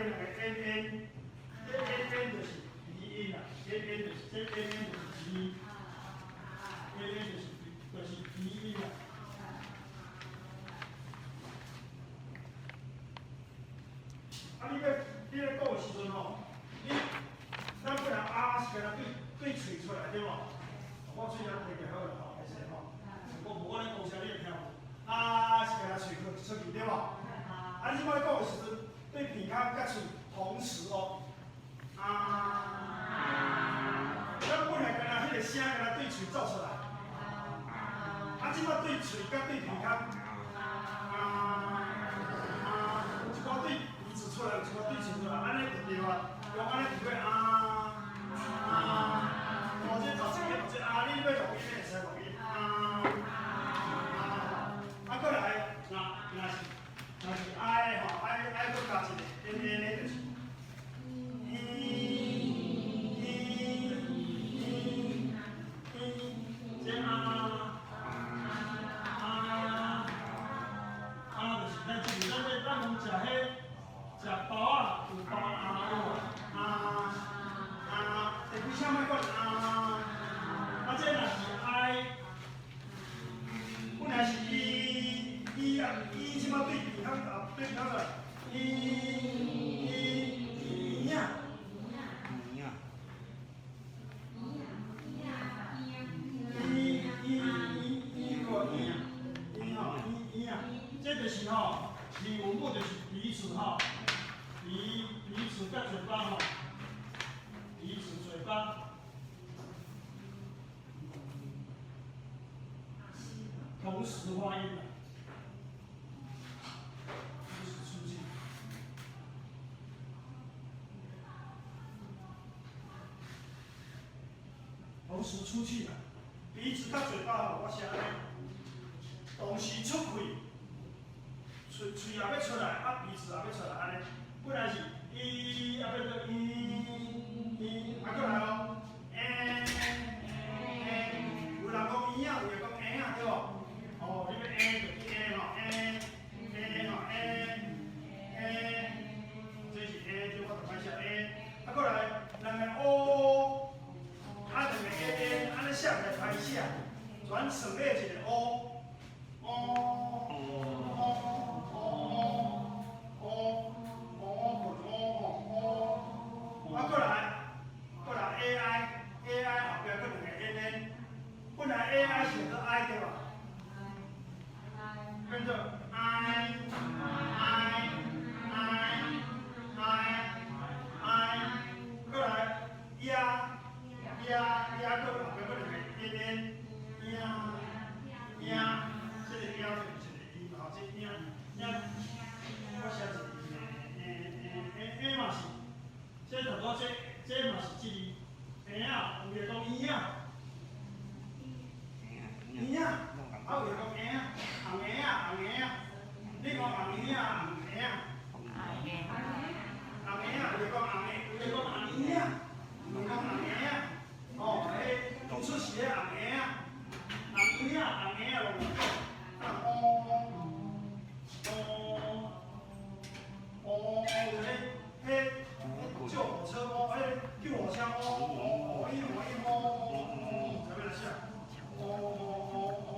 兩个 n n，這 n n 就是鼻音啦，n n 就是這 n n 就是鼻，n n 就是鼻音啦。啊，你咧講的時陣吼，你咱本來啊是敢若對喙出來對無？我喙仔提起好啦吼，歹勢吼。我無我咧講啥你會聽無？啊是敢若喙出去對無？啊，你這擺講的時陣，對鼻孔佮喙同時哦。啊，咱本來敢若彼個聲敢若對喙奏出來。啊，這擺對喙佮對鼻孔。啊啊，有一寡對鼻子出來，有一寡對喙出來，按呢就對啊。用按呢就會啊啊，哦，這頭一個這啊，你欲錄音會使錄音啊啊，啊，閣來，若是 I 吼，I I 閣加一個 N N 的就是，E E E E，這啊啊啊，就是咱這個咱咱講食彼食包仔有包啊有啊啊，第幾聲莫管啊，啊這若是 I，本來是 E E 啊 E，這擺對鼻孔啊對鼻孔出來，E E 耳仔。耳仔。 E E E E 個耳耳吼耳耳啊，這就是吼，鼻文母就是鼻子吼，鼻子佮嘴巴吼，鼻子嘴巴同時發音啦，同時出氣，同時出氣啦，鼻子佮嘴巴吼，我寫按呢，同時出氣，喙喙也欲出來，啊鼻子也欲出來，按呢，本來是E，啊變做E E，啊閣來哦，欸欸，有人講耳仔，有人講欸仔對無？哦，你欲欸就去欸吼，欸欸吼欸欸，這是欸，這我就歹寫欸，啊閣來兩個O，啊兩個 A N，按呢寫起來歹寫，轉省略一個 O，哦哦哦哦哦哦哦哦，啊閣來閣來 A I A I 後壁閣兩個 N N，本來 A I 寫做 I 對吧？變做 I I I I I，閣來呀呀呀，閣後壁閣兩個 N N 呀呀，這個呀就是一個音吼，這呀呀，我寫一個 A A A A 嘛是，這差不多這這嘛是這字，嬰仔，有的講嬰仔，嬰仔，啊有的講嬰仔，紅嬰仔，紅嬰仔，你講紅嬰仔，紅嬰仔，紅嬰仔，有的講紅嬰，有的講紅嬰仔，有的講紅嬰仔，哦，彼當初是彼紅嬰仔，紅嬰仔，紅嬰仔攏有講，啊哦哦哦，有彼彼彼救護車哦，彼救護車哦哦哦，伊哦伊哦哦哦，知欲按怎寫？哦哦哦哦，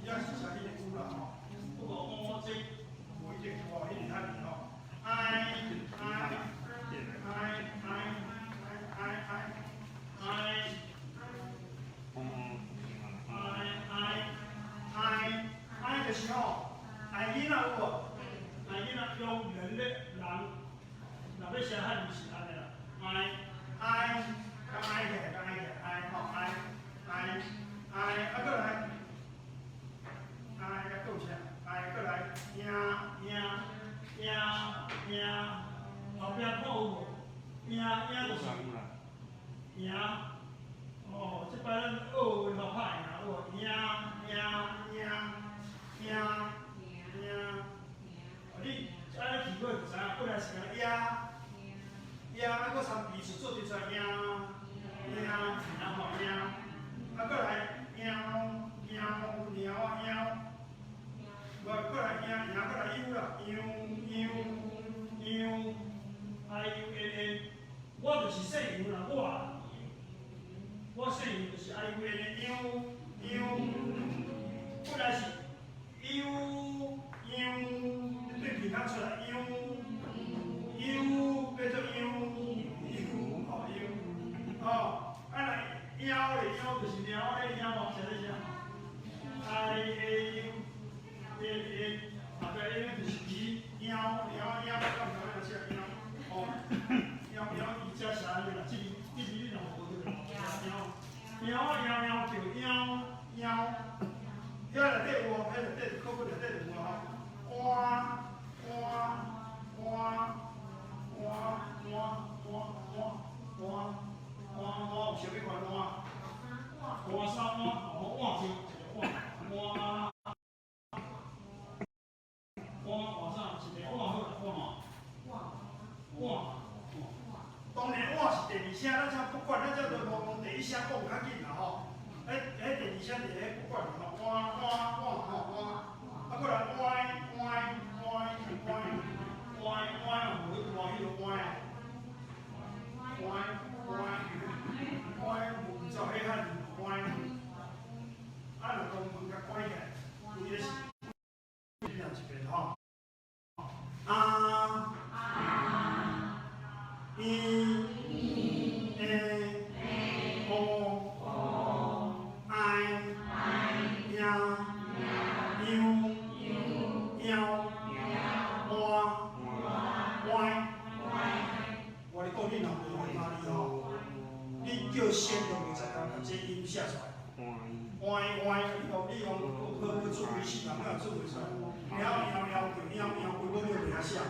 伊遐是寫彼個有啦吼，不過哦這無一定有哦，彼個較難吼。I I I I I I I，嗯。就是愛有的樣樣，本來是樣樣，你對鼻孔出來樣樣，變做樣樣，吼樣，哦，啊若妖咧，妖就是貓咧妖哦，寫咧啥？I A U A A，後壁 A 就是魚，妖貓妖，敢毋知影寫妖，哦，妖妖伊遮寫安呢啦，這字這字你若無學著，妖貓妖妖叫妖妖，遐內底有哦，遐內底課本內底就有啊吼，換換換換換換換換換有啥物款換？換衫換，哦換就一個換換換換啥？一個換好啦，換換。當然換是第二聲，咱這不管，咱這都無講第一聲講較緊啦吼。彼彼第二聲就彼不管吼，換換換吼換，啊過來歪歪歪歪歪歪哦，無去換彼個歪哦，歪歪歪無照彼漢字歪，啊若講門共關起來，規个是念一遍吼，啊。E A O I 呀 U 妖換歪，我咧講你若無羅馬字吼，你叫先就袂知影共這音寫出來。歪歪，你講你講好好注意死人，哪會注袂出來？貓喵喵叫喵喵，規本你就袂曉寫。啊，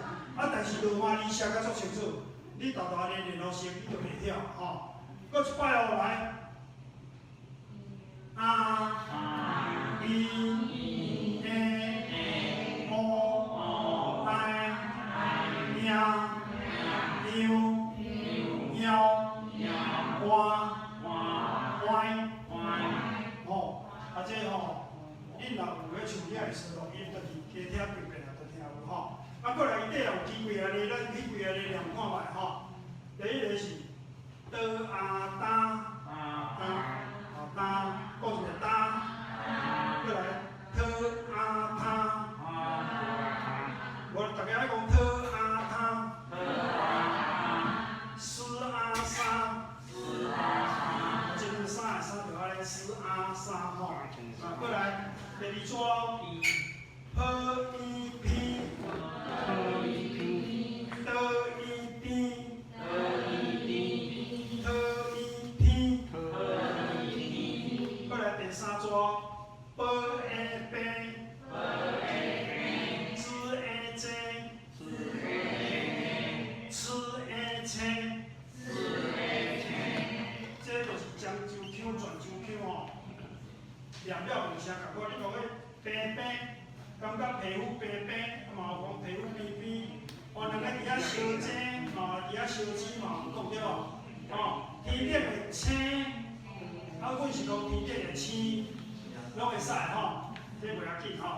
但是羅馬字寫甲足清楚。你沓沓咧練落先，你就會曉吼。閣一擺哦，來，A E A O I 呀 U 妖換歪，吼，啊這吼，恁若有咧像你愛說錄音，就是加聽幾遍啊，就聽有吼。啊，過來伊底也有機會啊，咧，咱去幾个咧念看覓吼。第一个是哆啊擔，擔，吼擔，講一個擔，過來特啊他，無逐家愛講特啊他，斯啊沙，這兩三個三就按呢斯啊沙吼。啊，過來第二逝 P E P。的一滴，特一天，過來第三逝，B A B，Z A Z，吃 A 青，這就是漳州腔、泉州腔吼，念了無啥仝款。你講彼平平，感覺皮膚平平，啊嘛有講皮膚平平。哦，兩个佇遐燒煎，嘛佇遐燒煎嘛有講對無？哦，天頂的星，啊，阮是講天頂的星，攏會使吼，這袂要緊吼。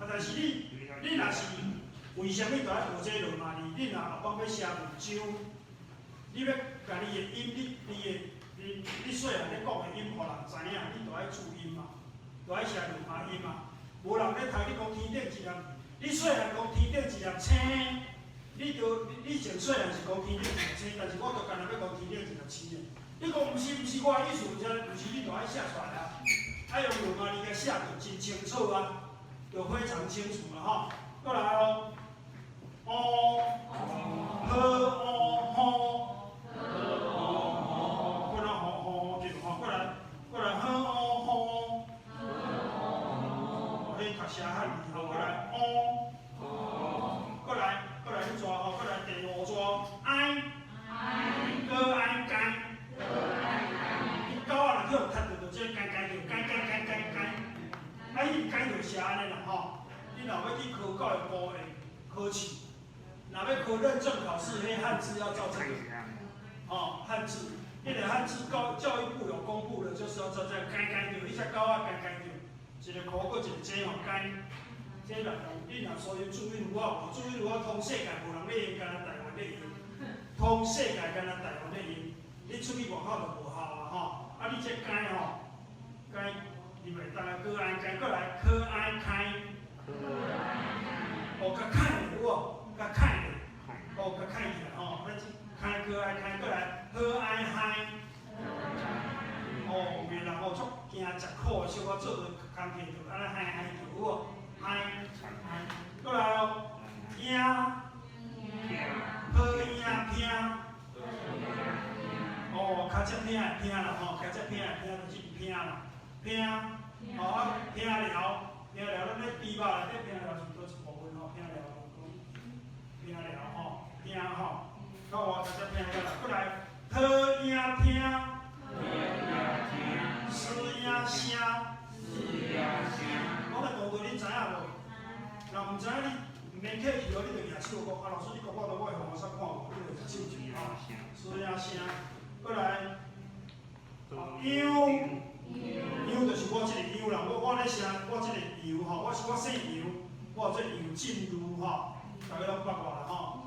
啊，但是你，你若是為啥物著愛學這羅馬字？你若後擺欲寫文章，你欲共你的音，你你的你你細漢咧講的音，予人知影，你著愛注音嘛，著愛寫羅馬音嘛。無人咧讀你講天頂一粒，你細漢講天頂一粒星。你著你前細漢是講天頂一粒星，但是我著干焦欲講天頂一粒星的。你講毋是毋是，我的意思，毋是，毋是你著愛寫出來啊！愛用羅馬字共寫就真清楚啊，就非常清楚啦吼。閣來哦，哦，呵哦吼，過來吼吼叫吼，過來過來呵哦吼，彼讀寫漢字吼，過來哦，過來。過來彼逝吼，過來第五逝，哀，閣愛該，狗仔若去予踢著，就這該該叫，該該該該該，啊，彼該就寫按呢啦吼。你若欲去考教育部的考試，若欲考認證考試，彼漢字要照這個，吼，漢字，彼個漢字教育部有公布的，就是要照這該該叫，彼隻狗仔該該叫，一個箍閣一個這吼該。這若你若所有注音符號，注音符號通世界無人咧用，干焦台灣咧用。通世界干焦台灣咧用，你出去外口就無效啊吼！啊，你這該吼，哦，有的人吼足驚食苦的，小可做做工課就按呢嗨嗨叫，有無？嗨，過來哦，影，好影聽，哦，跤脊疼的疼啦吼，跤脊疼的疼就是疼啦，疼，哦啊，疼療，疼療，咱咧豬肉內底疼療是佗一部分吼，疼療，疼療吼，疼吼，到我跤脊疼了啦，過來，好影聽。嘶影聲，我來講過，你知影無？若毋知影，你毋免客氣哦，你就舉手講。啊，老師，你講我都我會予我煞看無，你就舉手就好。嘶影聲，過來，楊，楊就是我這個楊啦，我咧寫我這個楊吼，我姓楊，我叫做楊振如吼，大家攏捌我啦吼。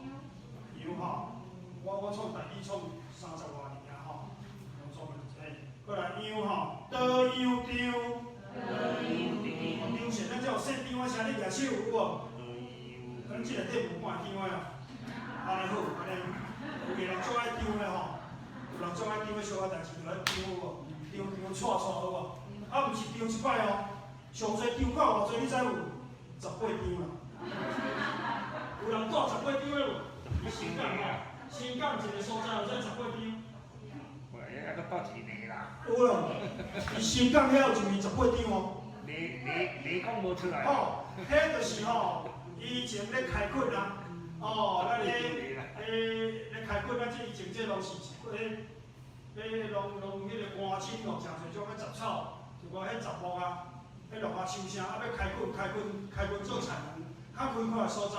楊吼，我創台語創30外年啊吼，攏總嘿，過來楊吼，倒楊張，張是咱這有姓張的，請你舉手有無？咱這內底無半張的啊，按呢好，按呢有个人足愛張的吼，有人足愛張的小可代誌就愛張有無？張張掣掣好無？啊，毋是張一擺哦，上濟張到偌濟，你知無？18張啦。有人帶18張的無？佇新港吼，新港一個所在有這18張。還閣倒一個啦。有啦，佇新港遐有一面18張哦。你講無出來。吼，彼就是吼，以前咧開墾啊，哦，咱咧咧開墾啊，這以前這攏是彼彼攏攏彼個官青哦，誠濟種彼雜草，一寡彼雜木啊，彼落啊樹啥，啊欲開墾開墾開墾做田園，較開闊的所在，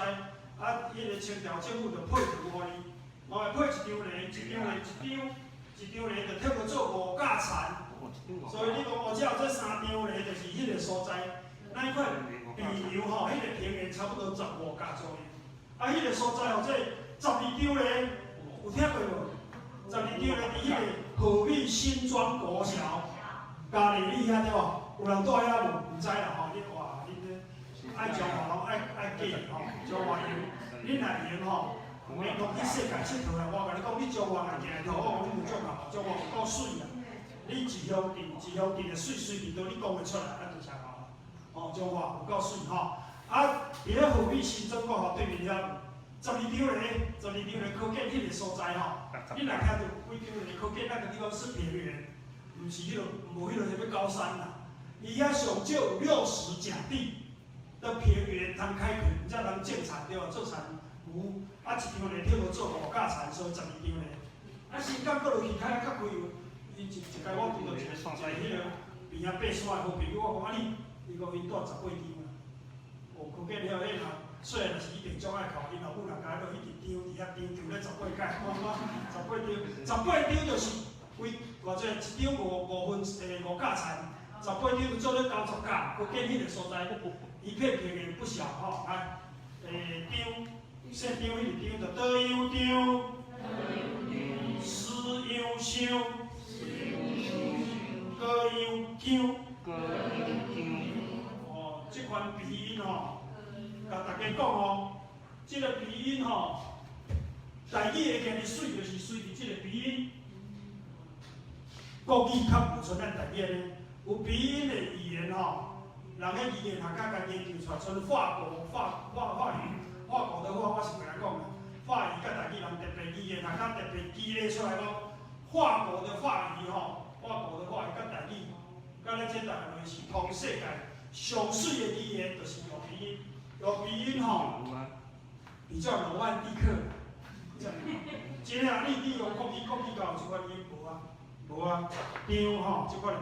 啊，彼個清朝政府就批土予伊，哦，批一張犁，一張犁一張，一張犁就拆去做五甲田。所以你講哦，這有這三張犁，就是彼個所在，那一塊平原吼，彼個平原差不多15甲左右。啊，彼個所在吼，這12張犁，有聽過無？12張犁佇彼個和美新莊國小，嘉義里遐對無？有人住遐無？毋知啦吼，你哇，恁這愛彰化攏愛愛記吼，彰化閒，恁若閒吼，毋免講去世界𨑨迌啦。我共你講，你彰化若行會透，我講你就足𠢕，彰化有夠媠啦。你一鄉鎮一鄉鎮的媠媠佇佗，你講會出來，咱就誠𠢕啦。哦，彰化有夠媠吼。啊，佇咧和美新莊國校對面遐有十二張犁，十二張犁可見彼個所在吼。你若聽著幾張犁，可見那個地方是平原，毋是彼個無彼個啥物高山啦。伊遐上少有60甲地的平原通開墾，才通種田對無？做田牛，啊一張犁拆去做五甲田，所以十二張犁。啊，新港閣落去較較開有。伊一一擺我拄著一個一個彼個邊仔爬山的好朋友，我講啊你，伊講𪜶帶18張啦。哦，可見了彼若雖然是一定足愛哭，𪜶老母若共伊一直張佇遐張張咧十八擺，我講十八張，十八張就是規偌濟一張五五分五甲田，十八張就做咧90甲，可見彼個所在一片平原不小吼。來，張，姓張彼個張就倒楊張，思楊想。高楊姜，哦，這款鼻音吼，共大家講哦，這個鼻音吼，台語會今日媠，就是媠佇這個鼻音。國語較無像咱台語按呢，有鼻音的語言吼，人彼語言學家共研究出來，像法國法法法語，法國的話我是袂曉講啦。法語佮台語人特別語言學家特別記咧出來講，法國的法語吼。法國的法語佮台語，佮咱這台灣是通世界上媠的語言，就是用鼻音。用鼻音吼，比較羅曼蒂克。真啊，你用國語國語教有這款音無啊？無啊，張吼，這款無。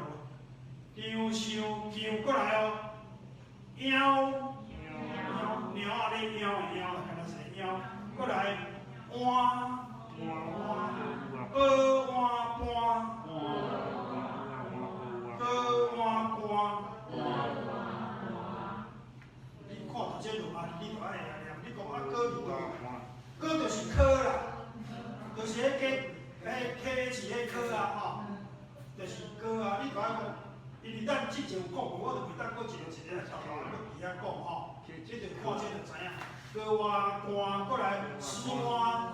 張想姜過來哦，貓貓貓啊，咧貓的貓啦，敢若是貓。過來，換換寶碗盤。高碗官，你看著這落啊，你就愛會曉念。你講啊，高佇佗？高就是科啦，就是彼個彼 K 是彼科啊吼，就是高啊。你就愛講，因為咱之前有講過，我就袂當閣一個一個來逐個人閣佇遐講吼。這就看這就知影。高碗官過來，山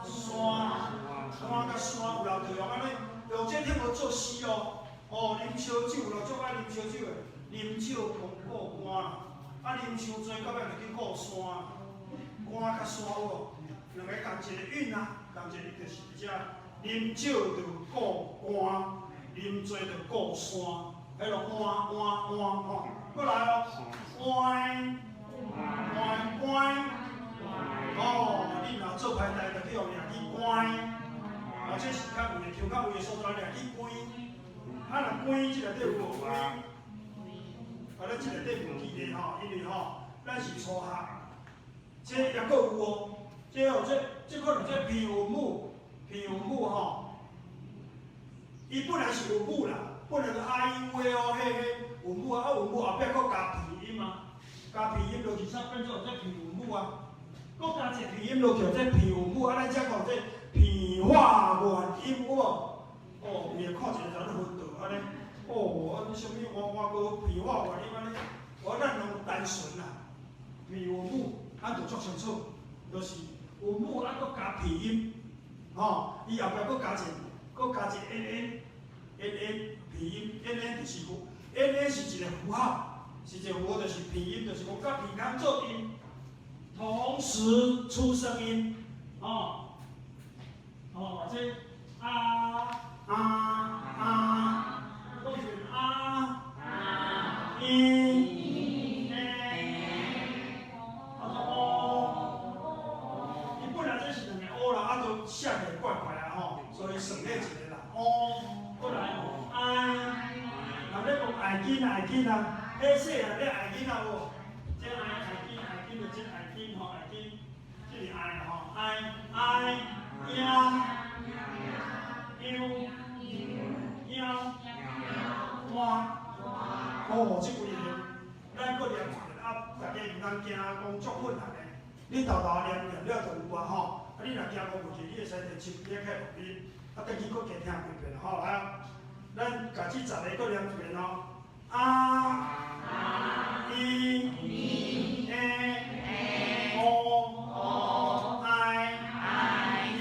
山山佮山有人就用按呢，用這聽無做詩哦。哦，啉燒酒咯，足愛啉燒酒的，啉酒講顧肝啦，啊啉傷濟，到尾就去顧山，肝較山有無？兩个仝一個韻啊，仝一個就是這，啉酒就顧肝，啉濟就顧山，彼落換換換吼，閣來哦，換換關，哦，你若做歹代，就去予掠去關，啊，這是較有的，像較有的所在掠去關。啊，若關這內底有無關？啊，咱這內底無記得吼，因為吼，咱是初學，這抑閣有哦，這哦，這可能這鼻韻母，鼻韻母吼，伊本來是韻母啦，本來就 I U A O 彼彼韻母啊，啊韻母後壁閣加鼻音啊，加鼻音落去，煞變做這鼻韻母啊，閣加一個鼻音落去，這鼻韻母啊，咱才講這鼻化元音有無？哦，有的看一个就咧昏倒按呢，哦，按呢啥物換換閣鼻化元音按呢，哦，咱攏單純啦，鼻韻母，咱就足清楚，就是韻母啊，閣加鼻音，吼，伊後壁閣加一個，閣加一個 n n n n 鼻音，n n 就是符，n n 是一個符號，是一個符號，就是鼻音，就是講佮鼻孔做陣，同時出聲音，吼，哦，這啊。啊啊，講一遍啊，E A，啊哦，伊本來這是兩个 O 啦，啊都寫起來怪怪啊吼，所以省略一個啦。O，閣來 I，人咧講愛囡愛囡仔，彼細漢咧愛囡仔無？這愛愛囡愛囡就這愛囡吼愛囡，這是愛吼愛愛嬰。羊、貓、換，哦，這幾个，咱閣念一遍啊！大家毋通驚講足困難的，你沓沓念念了就有啊吼。啊，你若驚講袂記，你會使提手機起來錄音，啊，轉去閣加聽幾遍吼。來啊，咱共這十个閣念一遍哦。啊、E、A、O、I、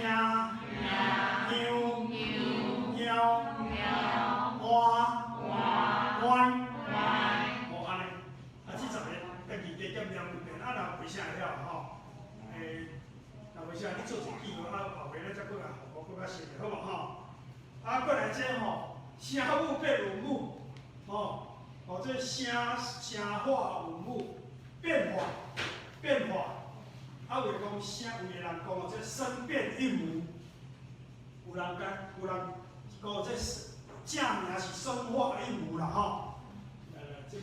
ㄜ、ㄤ、ㄣ、彎、彎，哦，按呢，啊，這十个家己加減念幾遍，啊，若袂啥會曉吼，若袂啥，你做一個記號，啊，後尾咱才閣來互我閣較熟的，好無吼？啊，閣來這吼，聲母變韻母，吼，哦，這聲聲化韻母變化變化，啊，有的講聲，有的人講哦，這聲變韻母，有人講，有人講這正名是聲化韻母啦吼。來來，這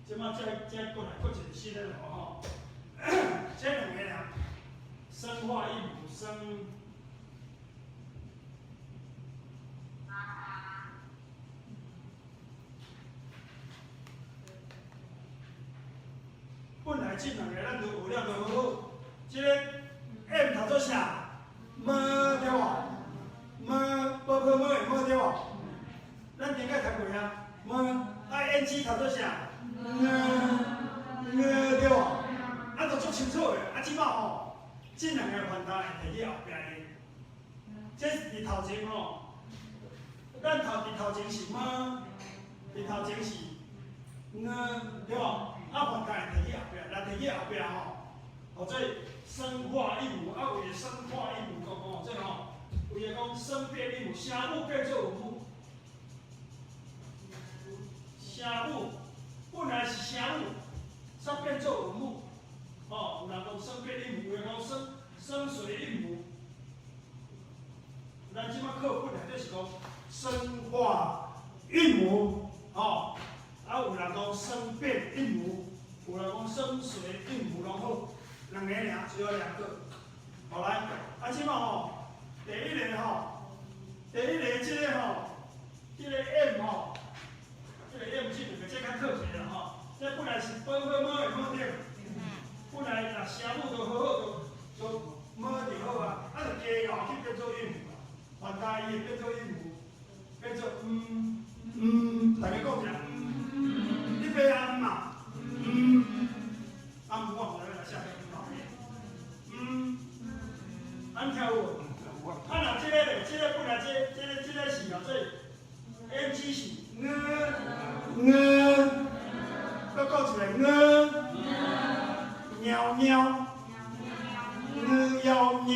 這馬這這閣來閣一個新的咯吼。這兩个爾，聲化韻母聲。本來這兩个咱都學了都好好，這个 M 讀做啥？麼對無？麼，波波麼的麼對無？咱頂擺讀過啊，麼，啊 N G 讀做啥？ㄇ ㄇ對無？啊，都足清楚的，啊，這擺吼，這兩個反彈會提去後壁的，這佇頭前吼，咱頭佇頭前是麼，佇頭前是ㄇ對無？啊，反彈會提去後壁，若提去後壁吼，哦，這聲化韻母，啊，為了聲化韻母講吼，這吼，為了講聲變韻母，聲母變做韻母，聲母本來是聲母，煞變做韻母，吼，有人講聲變韻母，有人講聲聲隨韻母。咱這擺課本內底是講聲化韻母，吼，啊有人講聲變韻母，有人講聲隨韻母攏好，兩个爾，只有兩個。好來，啊這擺吼，第一个吼，第一个這个吼，這個 M 吼，這個 M 這兩個這較特別啦吼，這本來是波波麼的麼對，本來若聲母都好好就就麼就好啊，啊就加咬去變做韻母啊，反彈伊會變做韻母，變做嗯嗯，大家講一下，嗯，你爬啊嘛，嗯，啊我毋知欲來寫嗯，按聽有無？啊，若這個咧，這個本來這、這個、這個是哦，這 N G 是ㄇ，猫貓，貓妖貓，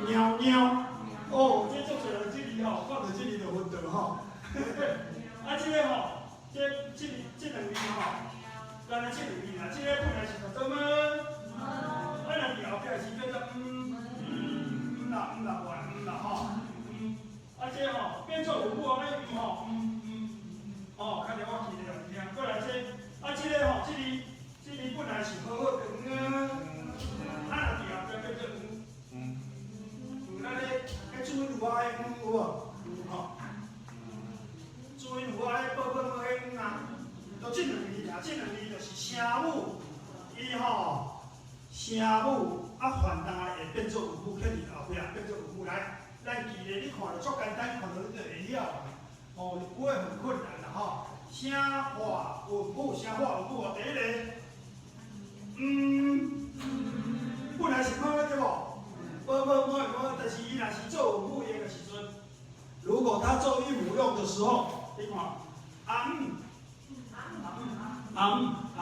貓貓。哦，這足濟人這字吼，看著這字就昏倒吼。啊，這个吼，這這這兩字吼，敢若這兩字啦，這个本來是讀做麼？啊，若佇後壁是變做毋，毋啦毋啦無啦毋啦吼，毋，啊這吼變做有母按呢毋吼，毋毋，吼，較著我記咧予你聽。過來這，啊這個吼，這字這字本來是好好的嗯，啊若佇後壁變做毋，毋，咱咧彼注音符號彼毋有無？吼，注音符號彼寶寶母彼毋啊，就這兩字爾，這兩字就是聲母，伊吼。聲母啊，反彈會變做韻母，刻佇後壁變做韻母來。咱記咧，你看著足簡單，看著你就會曉。哦，不會很困難啦吼。聲化韻母，聲化韻母哦，第一个，嗯，本來是麼對無？無無無無，但是伊若是做韻母用的時陣，如果他做韻母用的時候，你看，啊嗯，啊嗯啊嗯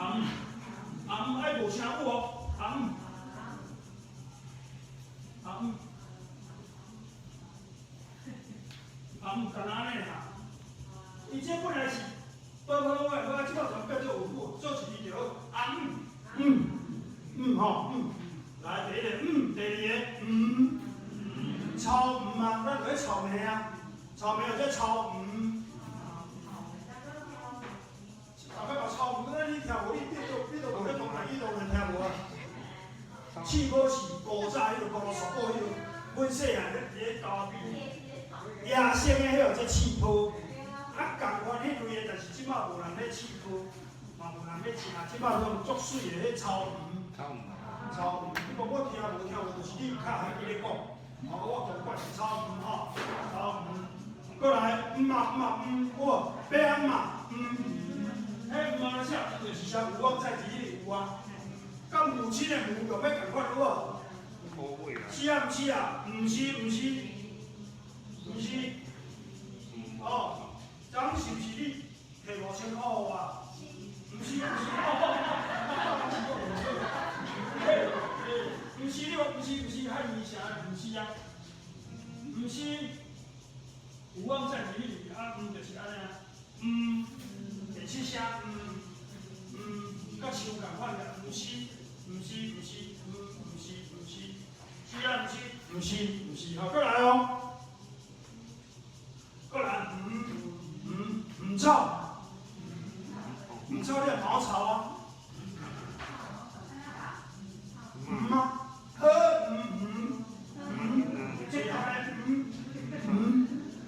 啊嗯，愛無聲母哦。啊嗯，啊嗯，啊嗯，敢若按呢啦。伊這本來是寶寶我的，我這擺全變做韻母，做一字就好。啊嗯，嗯，嗯吼，嗯，來第一個嗯，第二個嗯，草毋啊，咱就咧草莓啊，草莓或者草毋。大家把草毋，那你聽無？你你都你都無咧講台語，當然聽無啊。刺果是古早彼个古羅索古彼个，阮細漢咧佇咧溝邊，野生的彼個叫刺波，啊仝款彼類的，但是這擺無人咧刺波，嘛無人咧食，這擺攏足媠的彼草黃。草黃。草黃，你講我聽無聽無，就是你較會記咧講，吼，我共管是草黃吼，草黃。過來，毋啊毋啊毋，有無？欲按怎？毋，彼毋啊寫，就是寫有我在佇彼個有啊。佮母親的母用欲仝款有無？是啊，毋是啊，毋是毋是，毋是。哦，這是毋是你摕5000塊予我？毋是毋是，哦，嘿，毋是你話毋是毋是，遐爾啥？毋是啊，毋是。有我在佇彼啊，毋就是按呢啊，毋，第七聲，毋，毋，佮像仝款的，毋是，毋是，毋是，毋，毋是，毋是，是啊，毋是，毋是，毋是，好，過來哦，過來，毋，毋，毋草，毋草，你茅草啊？毋啊，好，毋毋，毋，這個呢，毋，毋。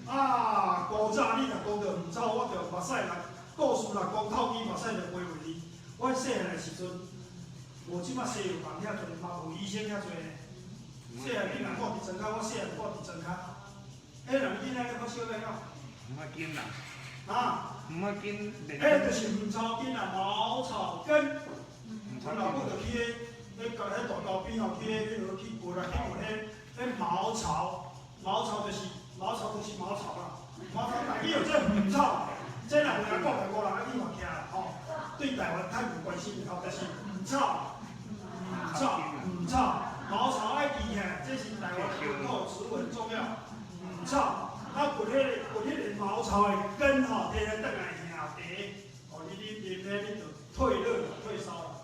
啊，古早你若講著毋草，我著目屎來故事若講透伊目屎就飛袂離。我細漢的時陣，無這擺西藥房遐濟，嘛無醫生遐濟呢。細漢你若看佇莊跤，我細漢看佇莊跤，彼人囡仔咧發燒欲按怎？毋要緊啦。啊？毋要緊。彼就是毋草根啊，茅草根。阮老母就去彼、彼、彼大溝邊吼，去彼彼落去掘啊，去掘彼彼茅草，茅草就是。茅草就是茅草啦，茅草台語叫做茅草，這若無影講外國人愛去嘛徛啦吼，對台灣較有關心吼，就是茅草，茅草，茅草，茅草愛記起來，這是台灣本土植物很重要。茅草，啊掘彼個掘彼個茅草的根吼，提來轉來喝茶，哦你你啉咧你就退熱退燒啦。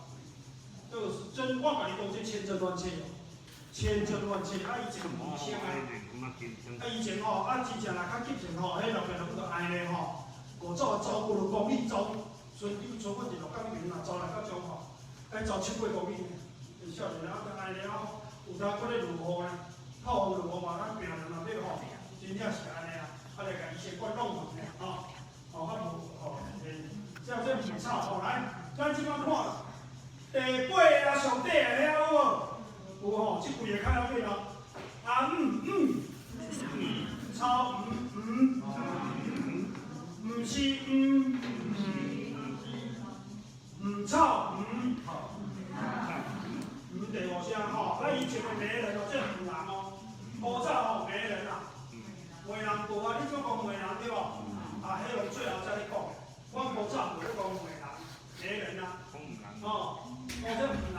這個是真，我共你講這千真萬確哦，千真萬確。啊以前醫生啊。啊，以前吼，啊，真正若較急症吼，彼老爸老母就愛咧吼，五走走幾落公里，走，船像阮佇鹿港彼邊若走來到彰化，愛走七八公里呢。少年啊，愛咧啊，有當閣咧落雨呢，透風落雨嘛，咱病人若欲吼，真正是按呢啊，啊來共醫生管弄遠呢，吼，吼，較無吼，這這毋草吼，來，咱這擺看第八个啊，上底的遐有無？有吼，這幾個較要緊哦。啊嗯嗯，草毋毋，毋是毋，毋草毋，毋第五聲吼，啊以前的媒人哦，這毋人哦，古早吼媒人啊，媒人無啊，你怎講媒人對無？啊，彼攏最後才咧講，阮古早無咧講媒人，媒人啊，哦，哦這毋人。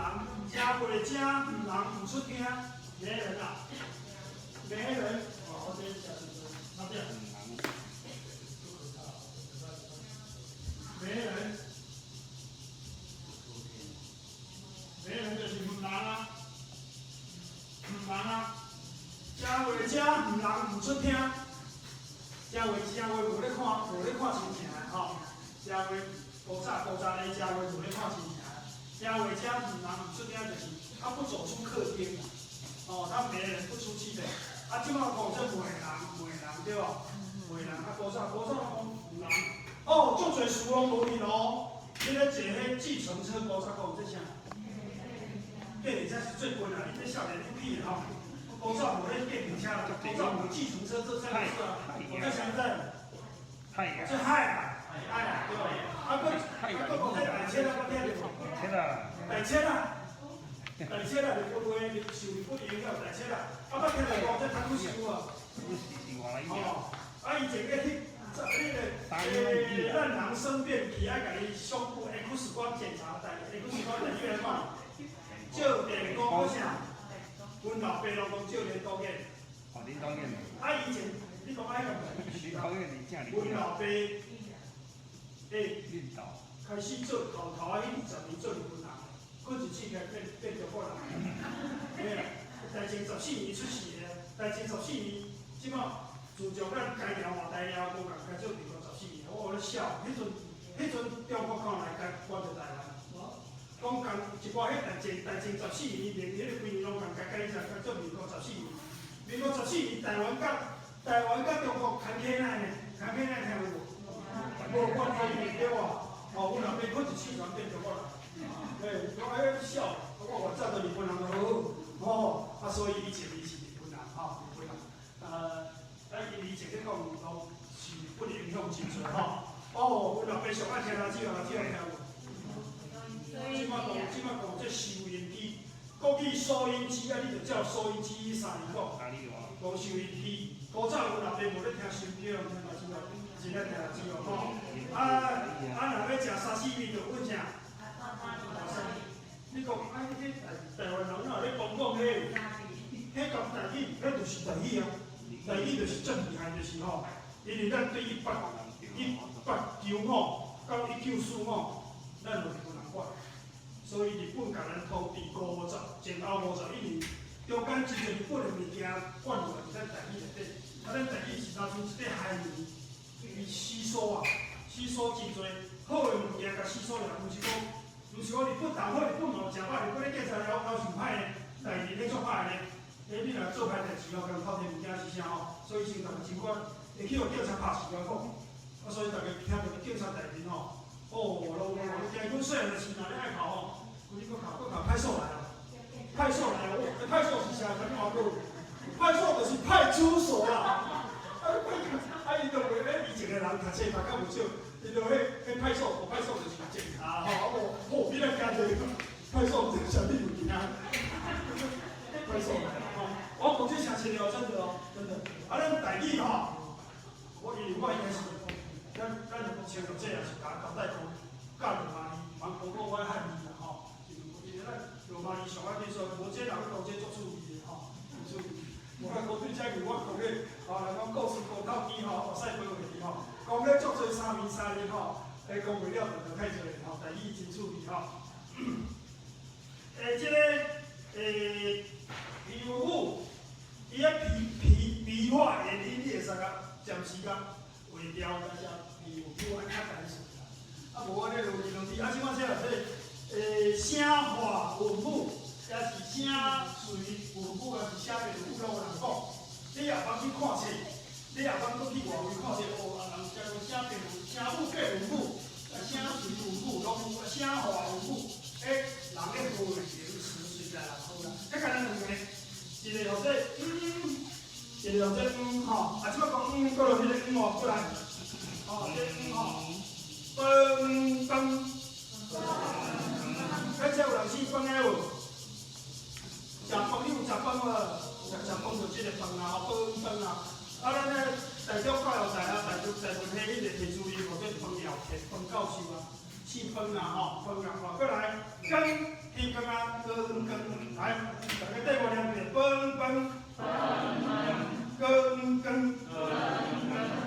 話，古早古早咧食話無咧看親情，食話遮人毋出聲就是他不走出客廳，哦，他沒人不出去的。啊，這擺講這罵人罵人對無？罵人啊，古早古早攏講有人，哦，足濟事攏無去咯。你咧坐彼計程車，古早講這啥？計程車是最貴啦，你這少年你屁吼！古早無咧計程車啦，古早無計程車這三個字啊，我在想在，這海啊，海啊，對無？啊，閣啊閣講這大車啊，我聽著無？切啦！大車啊，大車啊，日本話受日本影響大車啊，啊，捌聽著講這タクシー啊。哦，啊，以前咧去，這迄個咱人生病去愛共伊胸部 X 光檢查，台 X 光台語來看，照電光啥？阮老爸攏講照電光眼。哦，林當眼。啊，以前你講愛共林當眼是正阮老爸，欸，開始做頭頭仔彼20年做日本人，過一次來變變中國人。嘿，大正14年出世的，大正十四年，這擺自從咱改朝換代了，無共改做民國十四年，我咧笑，彼陣彼陣中國看來該管著台灣，講共一寡彼大正大正十四年連彼个幾年攏共改改成改做民國十四年。民國十四年台灣佮台灣佮中國牽起來呢？牽起來聽有無？無關係對無？哦，阮老爸過一世人變中國人，嘿，講欸笑，我原早就日本人就好，哦，啊所以以前伊是日本人吼，日本人，啊伊以前咧講攏是日本影響真濟吼。哦，阮老爸上愛聽垃圾垃圾聽無？這擺講這擺講這收音機，國語收音機啊，你就照收音機三字講，講收音機。古早阮老爸無咧聽收音機，攏聽垃圾哦，真愛聽垃圾哦吼。啊啊，若欲食沙西米就阮啥？你講啊，彼台台灣人哪有咧講講彼，彼講台語，彼就是台語啊。台語就是足厲害，就是吼，因為咱對1895到1945，咱就日本人管，所以日本共咱統治五十前後51年，中間真濟日本的物件灌入來佇咱台語內底，啊，咱台語是若像一塊海綿，伊吸收啊，吸收真濟好的物件，共吸收來，毋是講，毋是講日本人好，日本嘛有誠歹，日本咧警察了了上歹的，代志咧足歹的。欸，你若做歹代志吼，共偷摕物件是啥吼？所以先逐個警官會去予警察拍死來講，啊，所以逐家聽著警察代誌吼，哦，攏攏驚阮細漢時若咧愛哭吼，規日閣哭閣哭派出所來啊，派出所來哦，欸，派出所是啥？啥物外國？派出所就是派出所啦。啊，啊，伊就袂咧，以前的人讀冊讀較無少，伊就彼彼派出所，派出所就是警察吼，啊無，吼，你來驚者，派出所是啥物物件？派出所來啦吼，我講這誠實哦，真的哦，真的。啊，咱台語吼，我因為我應該是，咱咱穿到這也是共交代講，教羅馬字，茫講講我漢字啦吼，因為咱羅馬字上愛去說，無這人講這足趣味的吼，趣味。我講對這句我講咧，吼，人講故事無透機吼，會使背袂記吼，講咧足濟三暝三日吼，欸，講袂了就太濟吼，台語真趣味吼。欸，這個欸，皮膚，伊個皮皮鼻化炎音，你會使共暫時共劃掉，但是皮膚愛較單純啦。啊，無我咧落去落去，啊，這擺這個欸，聲化韻母，抑是聲隨韻母，抑是聲變韻母，攏有人講。你也通去看冊，你也通閣去外圍看冊，哦，啊，人講聲變聲母變韻母，啊，聲隨韻母，攏有聲化韻母，欸，人咧學的名詞隨在人好啦。遐簡單兩個，一個號做嗯，一個號做嗯吼，啊，這擺講嗯，閣落彼個嗯哦，過來，哦，這個嗯吼，飯飯，欸，這有人姓飯的無？食飯你有食飯無？食食飯就這個飯啊，飯飯啊。啊，咱咧台中教育大學台中台文系彼個提主任，號做飯耀田飯教授啊，姓飯啊吼，飯啊，吼，過來，羹天羹啊，羹羹，來，大家綴我念一遍，飯飯，羹羹，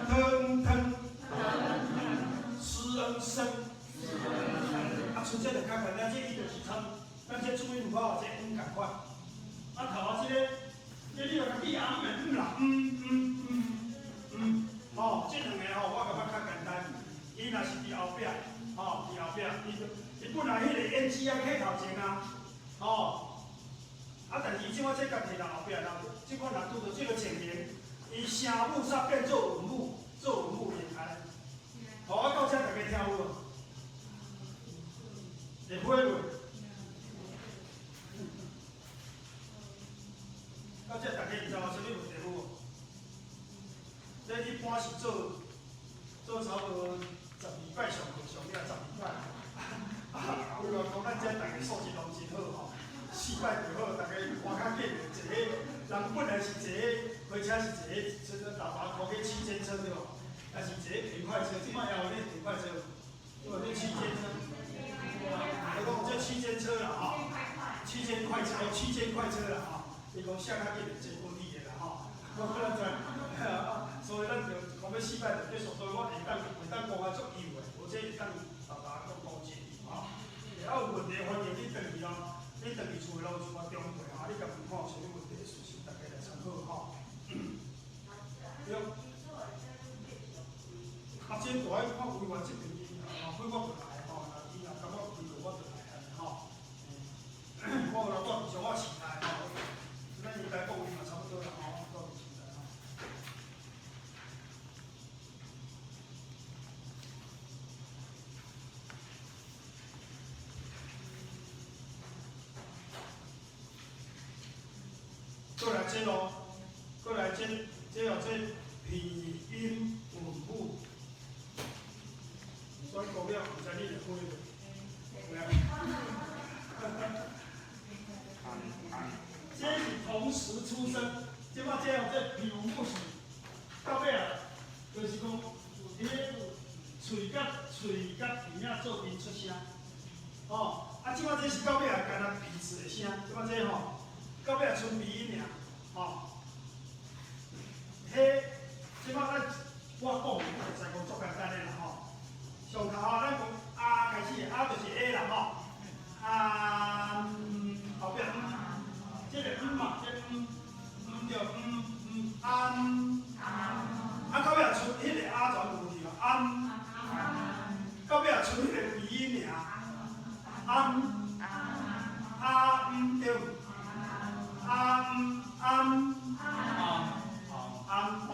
湯湯，師恩生，啊，剩這就較簡單，這伊就是參，咱這注音符號這嗯仝款。啊，頭仔這個，這你著共記啊，嗯啦，嗯嗯嗯嗯，吼，這兩個吼，我感覺較簡單。伊若是是佇後壁，吼，佇後壁，伊本來彼个 NG 愛起頭前啊，吼，啊，但是伊這擺這共提到後壁，人這款人拄著這个情形，伊聲母煞變做韻母，做韻母音按呢。好，啊，到這大家聽有無？會會無？到這大家知影有啥物問題無？這一般是做差不多12擺上課上了十二擺。啊，有人講咱這大家素質攏真好吼，四擺就好，大家換較緊的坐彼，人本來是坐彼火車是坐彼，這個大巴箍去區間車對無？還是坐彼快車，這擺還有咧坐快車，對無？這區間車，我講這區間車啦吼，區間快車，區間快車啦吼，伊講寫較緊就坐高鐵的啦吼，我咱知，所以咱就講欲四擺就結束，所以我會當講啊足幼的，無這會當沓沓講講真吼。啊有問題歡迎你轉去哦，你轉去厝的攏有一寡長輩吼，你共問看有啥物問題，隨時大家來參考吼。對。啊，這大愛看委員這邊伊若開我就來吼，若伊若感覺開課我就來按呢吼。我有來住佇彰化市內吼，咱應該各位嘛差不多啦吼，住佇市內吼。過來這咯，過來這這哦這鼻音韻母，選過了，毋知你會會無？有影。這是同時出生，這擺這哦這鼻韻母是到尾啊，就是講彼个喙佮鼻仔做陣出聲，吼，啊，這擺這是到尾啊，干焦鼻子的聲，這擺這吼，到尾啊賰鼻音爾，吼。彼這擺咱我講的，你就知講足簡單的啦吼。上頭啊，咱講啊開始，啊就是 A 啦吼，啊後壁這個嗯嘛，這嗯嗯對嗯嗯安，啊到尾啊賰彼个啊全有去嘛安，到尾啊賰彼个鼻音爾，安，啊嗯對，啊嗯安，安吼，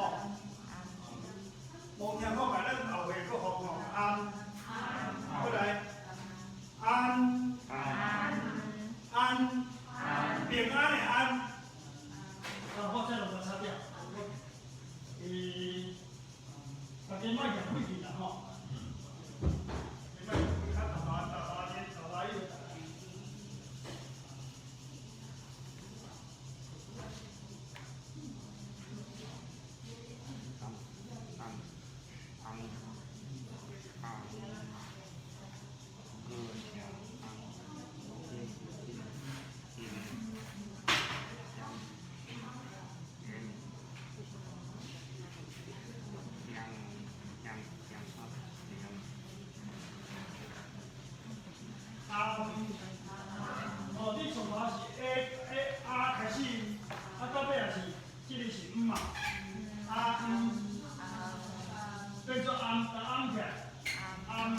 無聽看覓，咱後尾閣學吼安，過來，安，安，平安的安，啊，我這攏無擦掉，大家莫嫌費氣啦吼，莫較沓沓沓沓沓沓彼个。啊，哦，你從頭是 A A 啊開始，啊到尾也是，這個是嗯嘛，啊嗯，變做暗，暗起來，暗，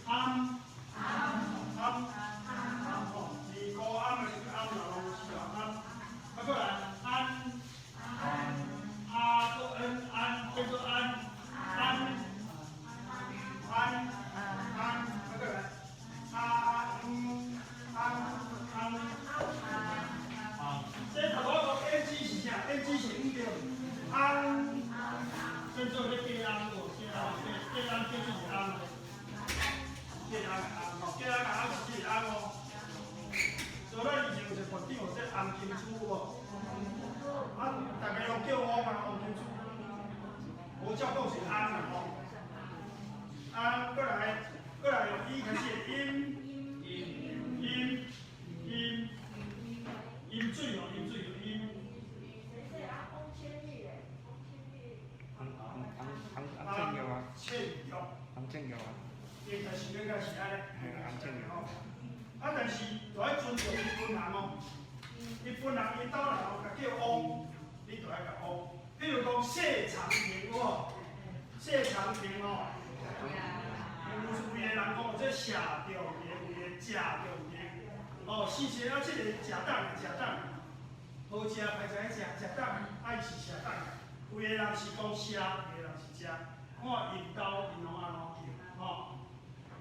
暗，暗，哦，二個暗的是暗啦，攏是啊暗，啊過來安，啊個 N 安變做安，安，安，安，啊過來。啊嗯安安，這頭我講 N G 是啥？N G 是毋對，安變做咧加安無？加安加加安叫做是安，加安的安吼，加安的安是這個安哦。所以咱以前有一個館長，叫洪金珠有無？啊，大家攏叫王啊，洪金珠。無照講是安啦吼。安過來，過來用伊開始的音。飲飲飲水哦，飲水就飲。洪洪洪洪倩玉啊，倩玉。洪倩玉啊。應該是按呢。嘿，洪倩玉。啊，但是就愛尊重伊本人哦。伊本人𪜶兜人哦，共叫翁，你就愛共翁。比如講謝長廷有無？謝長廷哦，有有的人講這食著甜，有的食著甜。哦，四個啊，這個食當的食當，好食歹食食食當，啊伊是食當。有的人是講食，有的人是食，看𪜶兜𪜶攏按怎叫，吼。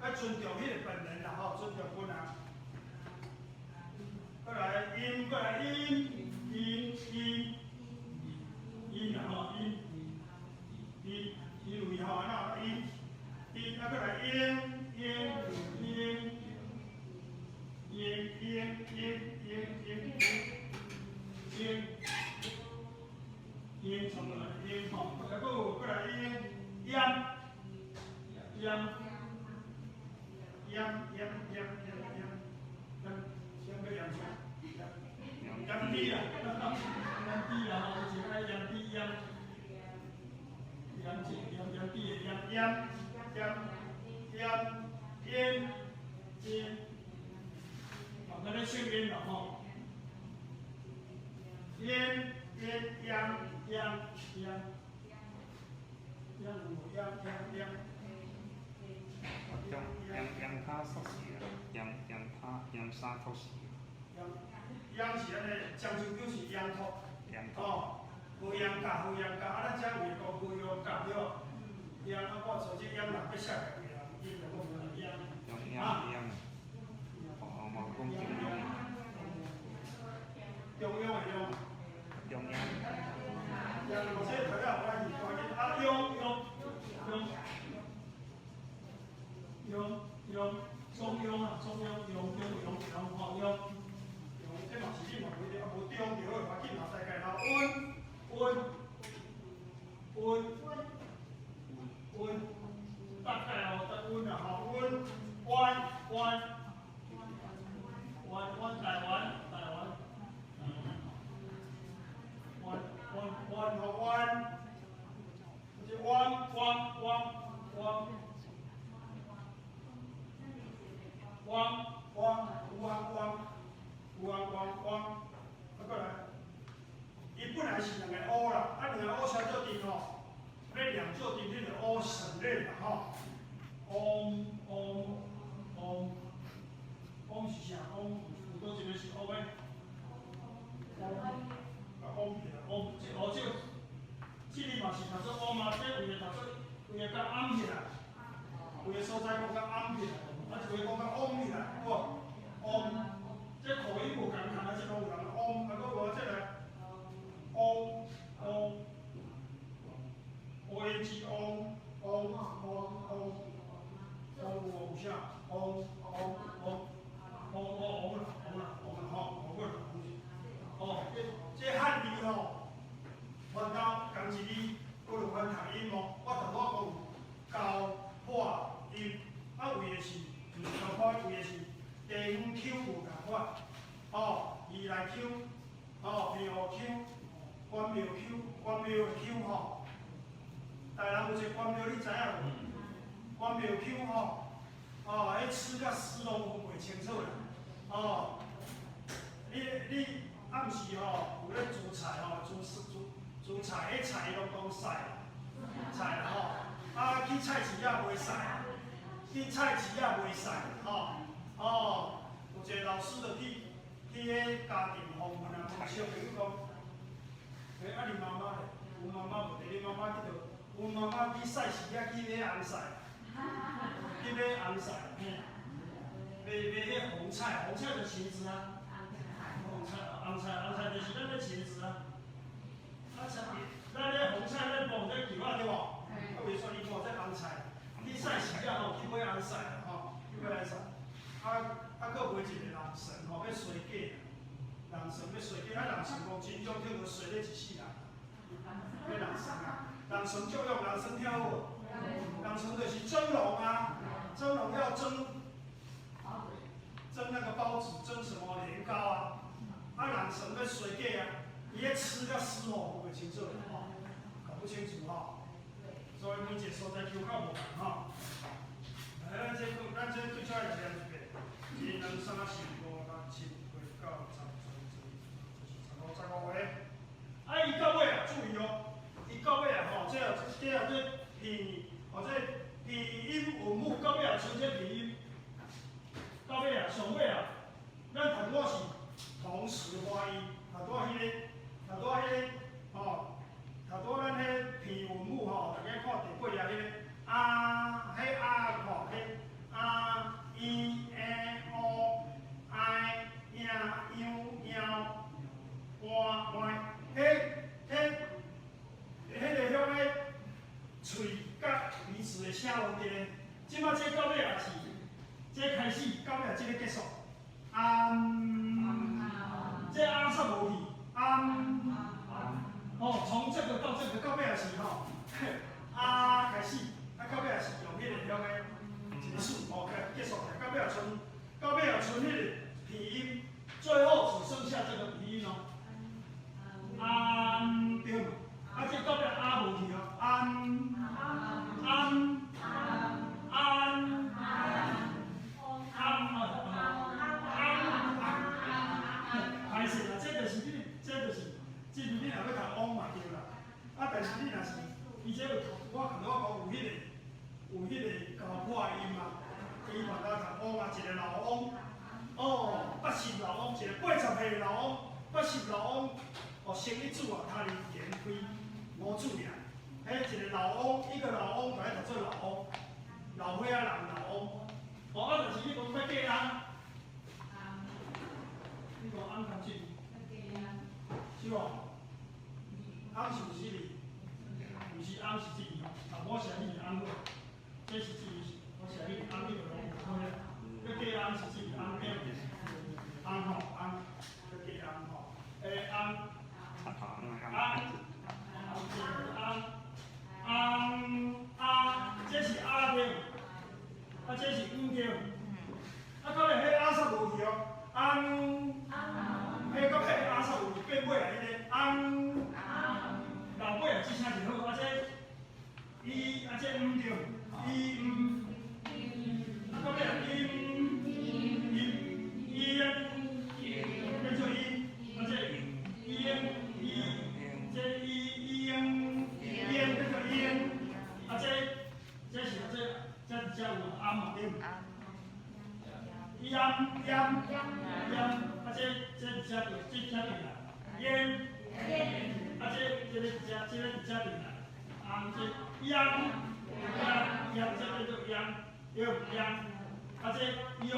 愛尊重彼個本人啦，吼，尊重本人。過來音，過來音，音音音啦吼，音音音有吼，按怎音音啊，過來音音音音音音音音音音，從來音吼，啊，閣有過來音音音音音音音音音，欲驗啥？驗豬啦，驗豬啦吼，以前愛驗豬驗，驗一驗驗豬的驗驗驗驗煙煙，哦，咱咧說煙啦吼，煙煙煙煙煙，煙有無煙煙煙？鹽鹽鹽他縮時啊，鹽鹽他鹽沙托時。鹽鹽是按呢，漳州叫是鹽托，哦，河陽甲河陽甲，啊，咱遮有講河陽甲對無？鹽啊，我做這鹽人要寫家己人，伊就講鹽。用鹽鹽，哦，無講中央。中央的央。中央。鹽，無這個讀了有關係，趕緊啊，央央央央央中央啊，中央央中央央吼央。這嘛是你嘛無一定，啊無中就好，無要緊嘛，大概啦，溫溫溫溫，大概哦，得溫啦吼，溫彎彎彎彎台灣台灣，彎彎彎吼彎，這彎彎彎彎彎彎彎彎。有啊，汪汪，啊，過來，伊本來是兩個 O 啦，啊，兩個 O 寫做陣吼，欲念做陣，彼個 O 省略啦吼。嗡嗡嗡，嗡是啥？嗡有佗一個是 O 的？嗡，啊嗡起來，嗡，這哦這個，這個嘛是讀做嗡啊，這有的讀做，有的較暗起來，有的所在講較暗起來，啊，一個講較嗡起來，有無？嗡。這口音無仝款啊，這攏有人嗡，啊，閣無這個，嗡嗡，O N G 嗡嗡嗡嗡，嗡有無有啥？嗡嗡嗡，嗡嗡嗡啦嗡啦嗡啦吼，無過啦，哦，這這漢字吼，番豆仝一字，閣有番讀音哦。我頭拄仔講有交破音，啊有的是毋是交破，有的是地方腔無仝款，哦，宜蘭腔，哦，平湖腔，關廟腔，關廟的腔吼。台南有一個關廟，你知影無？關廟腔吼，哦，彼吃佮思攏分袂清楚啦，哦，你暗時吼有咧煮菜吼，煮煮煮菜，彼菜攏講菜，菜啦吼，啊去菜市仔賣菜，去菜市仔賣菜吼，哦，有一個老師就去去彼家庭訪問啊，問小朋友講，欸，啊你媽媽咧？有媽媽無？佇你媽媽去佗？阮媽媽去菜市仔去買紅菜，去買紅菜，嘿，買買彼紅菜，紅菜就茄子啊，紅菜紅菜紅菜就是咱的茄子啊。啊，菜，咱咧紅菜咱放這球仔對無？啊，袂煞你看這紅菜，去菜市仔吼去買紅菜吼，去買紅菜。啊啊，閣買一個人參吼，欲洗腳，人參欲洗腳，啊人參講真足聽無洗咧一世人。彼人參啊，人參作用，人參聽有無？人參就是蒸籠啊，蒸籠要蒸，蒸那個包子，蒸什麼年糕啊？啊，人參欲洗腳啊，伊咧吃佮思吼分袂清楚吼，搞不清楚吼。所以每一個所在腔口無仝吼。來，咱這咱這對出來念一遍：一、兩、三、四、五、六、七、八、九、十、十一、十二、十五、十五個。啊，伊到尾啊，注意哦，伊到尾啊吼，這個這個這鼻，哦這鼻音。上尾啊，咱頭拄仔是同時發音，頭拄仔彼個，頭拄仔彼個，吼，頭拄仔咱彼片文母吼，大家看第八頁彼個啊，彼啊吼，彼啊、E、A、O、I、影、樣、妖、換、歪，彼、彼、彼个遐个喙佮鼻子的聲無佇咧，這擺這到尾也是，這開始到尾這个結束，啊，這啊煞無去，啊，哦，從這個到這個到尾也是吼，啊開始，啊到尾也是用彼個遐個一個數哦，結束，到尾也賰，到尾也賰彼個鼻音，最後只剩下這個鼻音哦，啊對，啊這到尾啊無去哦，安安安安啊安，歹勢啦，這就是你，這就是，這你若欲讀嗡嘛對啦，啊但是你若是，伊這有我剛才我講有彼個，有彼個交破音啊，伊嘛當讀嗡啊，一個老翁，哦，80老翁，一個80歲老翁，80老翁，哦，生一子啊，他人言非無子爾，彼一個老翁，一個老翁，共伊讀做老翁，老歲仔人老翁，哦，啊，但是你講欲過翁，你講翁含這字，是無？翁是毋是這字？毋是翁是這字吼，啊，我寫你是翁好，這是這字，我寫你翁你就攏誤會啊。欲過翁是這字翁對，翁吼翁，欲過翁吼，欸翁，翁，翁，翁啊，這是啊對，啊這是毋對，啊到尾彼啊煞無去哦，翁，彼到尾啊煞無去變尾啊彼个翁，老尾啊這聲就好，啊這伊啊這毋對，伊毋，啊到尾啊音音音變做音，啊這英伊這伊英英變做英，啊這這是這這這有暗嘛對？陰陰陰，啊這這這對，這這對啦，煙，啊這這个這這个這對啦，啊這秧秧秧這變做秧，對秧，啊這庸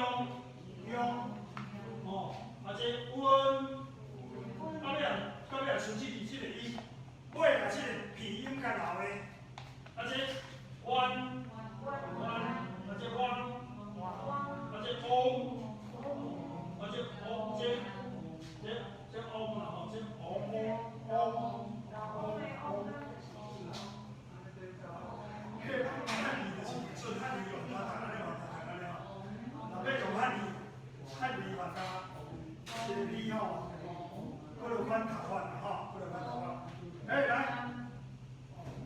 庸，哦，啊這溫，到尾啊到尾啊剩這字這個音，尾啊這個鼻音較老的，啊這彎彎，啊這彎。啊這翁，啊這翁這這這翁啦吼，這翁翁翁翁翁，是啦。彼漢語就是純漢語用他讀按呢嘛，讀按呢吼。若欲用漢語，漢語嘛讀這個字吼，閣有款讀法啦吼，閣有款讀法。欸，來，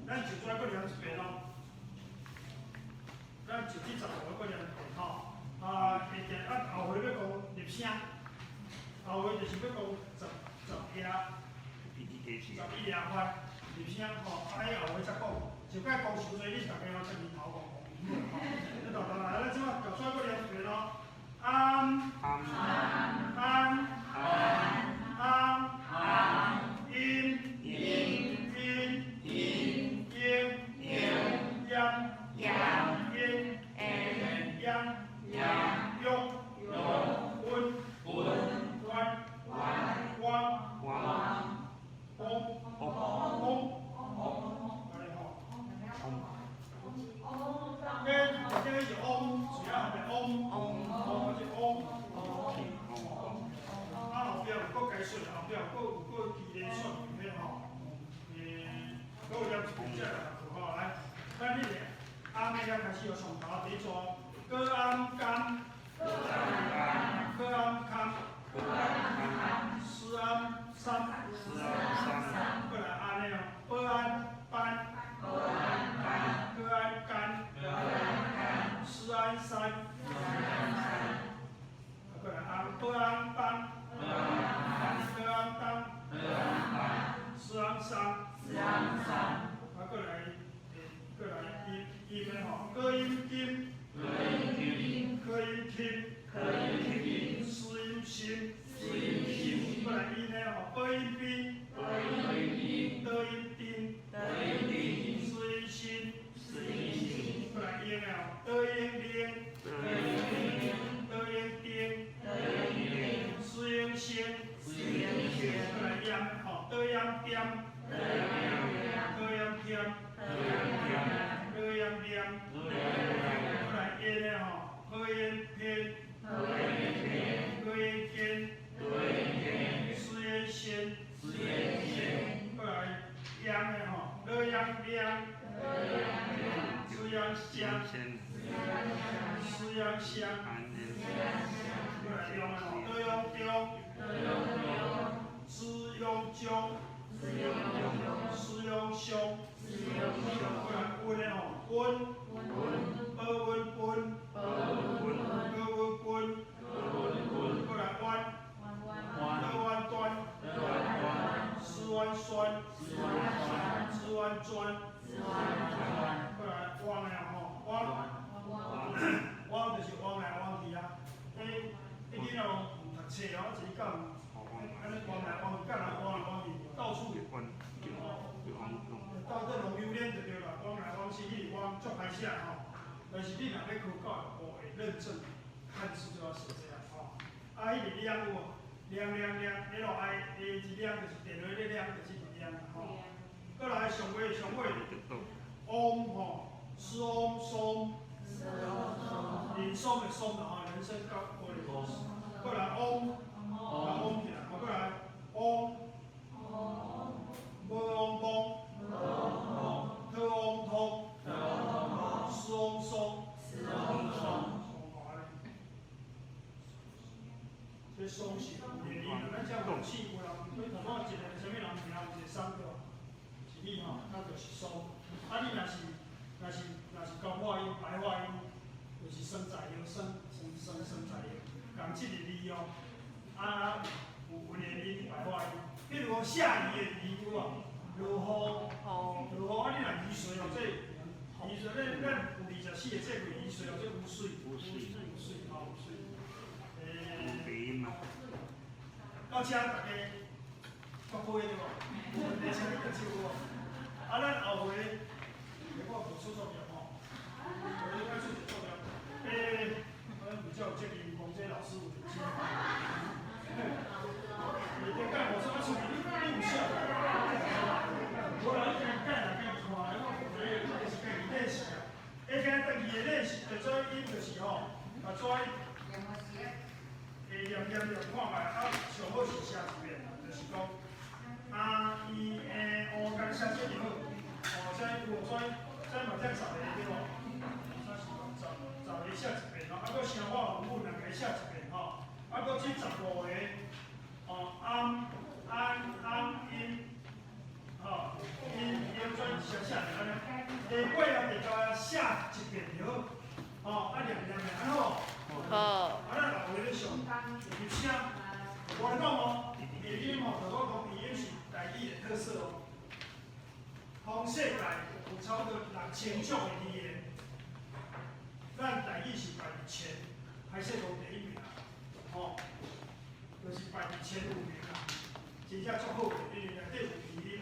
咱就再閣念一遍咯。咱就這十個閣念一遍吼。啊，會定啊後回欲講入聲，後回就是欲講十十頁，11頁番入聲吼，啊，彼後回才講。就該講傷濟，恁逐家吼出面頭戇戇吼。你豆豆來，咱這擺舊再閣念一遍咯。安安安音音音英央英央庸溫彎汪翁翁，按呢吼。這這是翁，主要係翁，翁，這翁。啊後壁有閣解說，後壁有閣有閣記連串彼吼，閣有念一遍才來讀吼，來，咱彼個阿妹遐開始有上頭第一組，閣暗甘，閣暗康，思安三，閣來按呢哦，保安班，閣安甘，思安山，閣來安保安班，閣安當，思安山，啊，閣來，閣來音音的吼，閣音金，閣音金，倒用奶，倒用丁，水用先，过来念吼，倒用点，倒用添，倒用念，过来烟的吼，好用偏，好用坚，水用先，过来阳的吼，老用亮，水用香，水用香，过来用的吼，倒用中，子用中，师用上，过来温的吼，温，保温温，高温温，过来弯，倒弯端，丝弯酸，丝弯砖，过来弯的吼，弯，弯就是弯來彎去啊。迄迄囡仔有讀冊哦，一日到按呢彎來彎去，甲人彎來彎去，到處到這弄榴蓮就對啦，彎來彎去，一直彎，足歹寫吼。但是你若欲考教育部會認證，漢字就要寫這樣吼。啊，彼個亮有無？亮亮亮，L I A 一亮就是電話咧亮，就是一亮吼。過來上尾上尾，嗡吼，松松，林松的松啦吼，人參高過來，過來嗡，啊嗡起來，好過來嗡，無嗡嗡，特嗡通，松松，這松是有連音，咱這有四有人，你頭拄仔一個啥物人名有一個松對無？是你吼，那就是松。啊，你若是高話音、白話音，就是酸在音、酸酸酸酸在音，仝這個字哦。啊，有連音白話音，比如講下雨的雨有無？落雨，落雨啊！你若雨水哦，這雨水，咱有24個節氣雨水哦，這雨水，雨水吼，雨水。到這大家足好對無？有問題請你舉手有無？啊，咱後回，我無出作業吼，我應該出一個作業。咱比較有責任，講這老師有認真。你頂蓋無說啊，出去你有寫？無啦，你家改來改看，我覺得這是家己練習啊。下今轉去的練習，就做音就是吼，啊做會念念念看覓，啊上好是寫一遍啦，就是講啊 E A O，敢寫這就好。哦，這有這這嘛才十個對無？十個寫一遍吼，啊，閣聲化文本兩個寫一遍吼，啊，閣這15個，哦，安安安音，吼，音音轉寫寫按呢，下尾啊就甲寫一遍就好，吼，啊念念念按好。好。啊，咱後回咧上入聲，我咧講哦，鼻音吼，就我講鼻音是台語的特色哦。全世界有差不多6000種的語言，咱台語是排佇前，歹勢講第一名啦，吼，就是排佇前五名啦，真正足好的，因為內底有鼻音，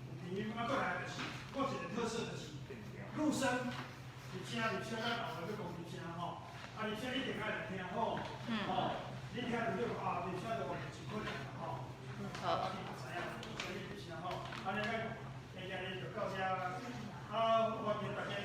有鼻音，啊，過來就是，我一個特色就是入聲，入聲入聲，咱後來欲講入聲吼，啊入聲一定愛來聽好，吼，你聽著就啊入聲就完全困難啦吼，啊你嘛知影，所以入聲吼，按呢咱今日就到這，啊，歡迎大家。